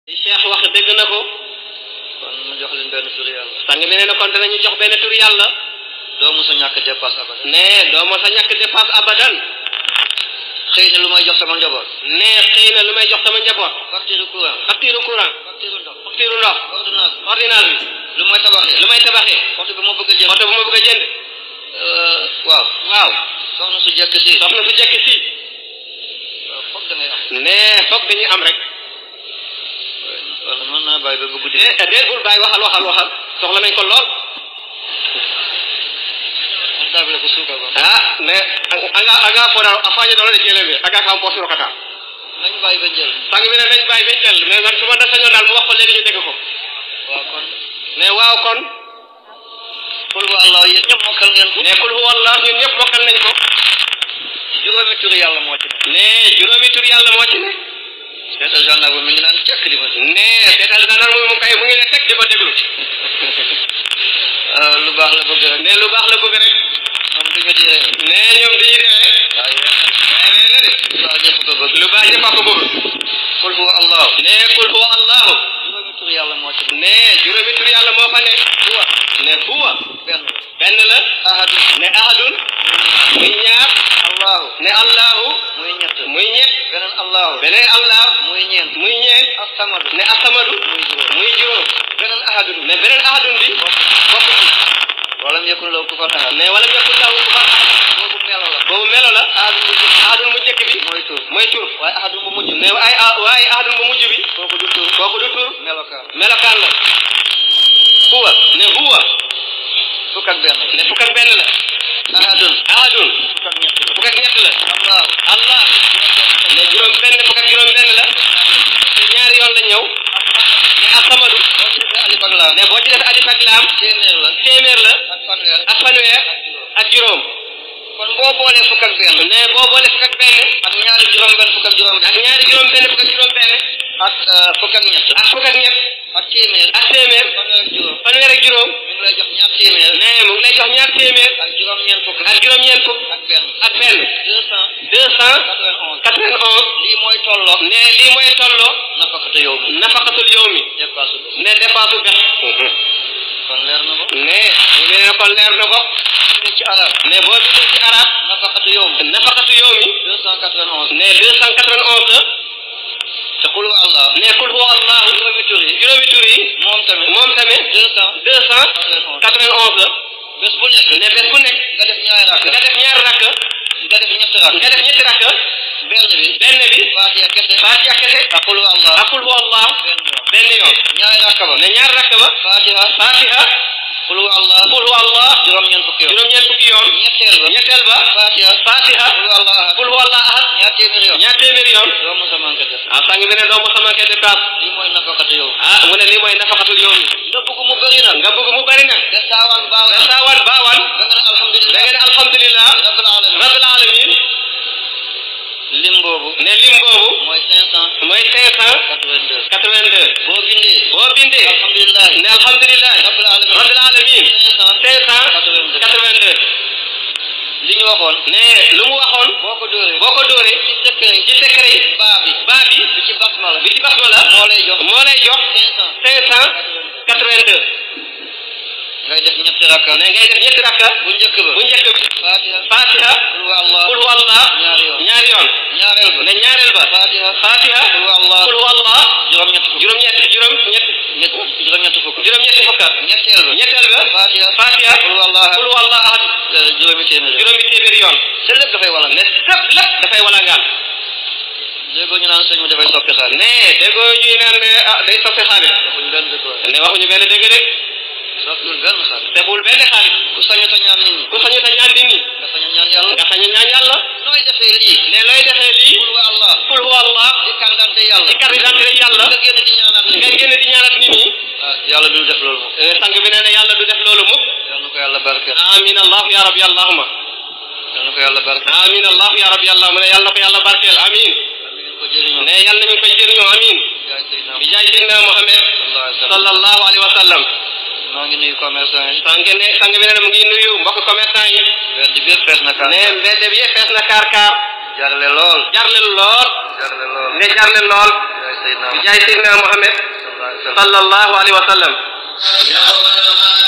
Cheikh wax dëgg na ko. kon mu jox leen benn tur yàlla. sang bi nee na kon danañu jox benn tur yàlla. doo mos a ñàkk dépasse abadan. nee doo mos a ñàkk dépasse abadan. xëy na lu may jox sama njaboot. nee xëy na lu may jox sama njaboot. facture courant. facture courant. facture ndox. facture ndox. ordonnance bi. lu may tabaxee. lu may tabaxee. oto bi ma bëgg a jënd. oto bu ma bëgg a jënd. waaw. waaw. soxna su jekk si. soxna su jekk si. foog da ngay am. nee foog dañuy am rek. wala mën naa bàyyi ba guddi. déet bul bàyyi waxal soxla nañ ko lool. table ko suuka ba. mais anga fona a fañe dolo de jelebe aga kam postu rokata. nañu bàyyi ba jël. sang bi ne nañ bàyyi ba jël mais nag su ma da sañoon daal mu wax ko léegi ñu dégg ko. waaw kon. mais waaw kon. kul huwa allah yéen ñëpp mokkal ngeen ko. mais kul huwa allah ñun ñëpp mokkal nañ ko. juróomi tur yàlla moo ci ne. nee juróomi tur yàlla moo ci ne. seetal gendarme mi ngi naan cekk di ma. nee seetal gendarme mu kay mu ngi ne teg di ko déglu. lu baax la bëgg rek. nee lu baax la bëgg rek. ñoom duñu di ree. nee ñoom dañuy ree. waaye ree na de. lu baax ñëpp ko bëgg. lu baax ñëpp a ko bëgg. kul huwa allah. nee kul huwa allahu. juróomi tur yàlla moo ci ne. nee juróomi tur yàlla moo fa ne. huwa. ne huwa. benn la. ahadun. ne ahadun. muy ñaar. allahu. ne allahu. muy ñett. muy ñett. beneen allahu. beneen allah. muy ñeent. muy ñeent. asamadu. ne asamadu. muy juróom. beneen ahadun. ne beneen ahadun bi. bokk ci. walam yakun lahu kufuwan ahad. ne walam yakun lahu kufuwan ahad. boobu melo la. boobu melo la. ahadun mu njëkk bi. mooy tur. mooy tur. waaye ahadun bu mujj. ne waaye ahadun bu mujj bi. kooku du tur. kooku du tur. melokaan la. huwa. ne huwa. fukk ak benn. ne fukk ak benn la. ahadun. fukk ak ñett la. allah. ne juróom benn fukk ak juróom benn la. te ñaari yoon la ñëw. ne asamadu. ne boo ci def alif ak laam. téeméer la. ak fanweer. ak juróom. kon boo boolee fukk ak benn. ne boo boolee fukk ak benn. ak ñaari juróom benn fukk ak juróom benn. ak ñaari juróom benn fukk ak juróom benn. ak fukk ak ñett. ak fukk ak ñett. ak téeméer. ak téeméer. fanweer ak juróom. mu ngi lay jox ñaar téeméer. ne mu ngi lay jox ñaar téeméer. ak juróom-ñeent fukk. ak juróom-ñeent fukk. ak benn. ak benn. 291. lii mooy tolloo. ne lii mooy tolloo. nafaqatu yow mi. nafaqatul yow mi. dépasse. ne dépasse bex. kon leer na ko. ne mu ngi ne kon leer na ko. ci arab. ne boo bindee ci arab. nafaqatu yow mi. nafaqatu yow mi. 291. ne 291. te kul huwa allah. ne kul huwa allahu. juróomi tur yi. juróomi tur yi. moom tamit. 291 la. bés bu nekk. ne bés bu nekk. nga def ñaari rakk. nga def ñaari rakk. nga def ñetti rakk. nga def ñetti rakk. benn bi. Fatiha kese. Fatiha kese. ak kul huwa allah. ak kul huwa allah. benn yoon. ñaari rakk ba. ne ñaari rakk ba. Fatiha. kul huwa allah. kul huwa allah. juróom-ñeent fukki yoon. juróom-ñeent fukki yoon. ñetteel ba. Fatiha. kul huwa allah ahad. ñaar téeméeri yoon. ñaar téeméeri yoon. doo mos a manqué def. sang bi ne doo mos a manqué de paas. lii mooy nafaqatu yow. mu ne lii mooy nafaqatul yow mi. nga bëgg mu bëri nag. nga bëgg mu bëri nag. nga saawaan baawaan. nga saawaan baawaan. da nga ne alhamdulilah. da nga ne alhamdulilah. rabbil alamin. lim boobu. ne lim boobu. mooy 500. mooy 582. boo bindee. alhamdulilah. ne alhamdulilah. rabbil alamin. 582. li ñu waxoon. ne lu mu waxoon. boo ko dóoree. ci secret yi. baa bi. bi ci basmala. moo lay jox. 582. ngay def ñetti rakka. ne ngay def ñetti rakka. bu njëkk bi. Fatiha. kul huwa allah. ñaari yoon. ne ñaareel ba. Fatiha. kul huwa allah. juróom-ñetti fukk. ñetteel ba. Fatiha. kul huwa allah ahad. juróomi téeméeri yoon. te lépp dafay wala. ne lépp dafay walangaan. déggoo ñu naan sëñ bi dafay soppi xaalis. ne déggoo ñuy naan day soppi xaalis. ne waxuñu benn dëgg de. soppiwul benn xaalis. teewul benn xaalis. ku sañu ta ñaan nit ñi. ku sañu ta ñaan nit ñi. nga sañu ñaan yàlla. nga sañu ñaan yàlla. nooy defee lii. ne looy defee lii. kul huwa allah. ci carte d'identité yàlla. ci carte d'identité yàlla. nga génn di ñaanal nit ñi. nga génn di ñaanal nit ñi. yàlla du def loolu moom. sang bi nee na yàlla du def loolu mukk. yal na ko yàlla barkeel. amin allahu ya rabbi allahumma. yal na ko yàlla barkeel. amin allahu ya rabbi allahumma. ne yàlla na ko yàlla barkeel amin. ne yàlla nañu koy jëriñoo amin. bi jaay Seydina Muhammad sallallahu alayhi wa sallam. maa ngi nuyu commerçant yi. sang bi nee na mu ngi nuyu mbokk commerçant yi. mbedd bi yëpp fees na kaar. ne mbedd bi yëpp fees na kaar. jarle lool. ne jarle lool. Seydina jaay Seydina Muhammad sallallahu alayhi wa sallam sallallahu alayhi wa sallam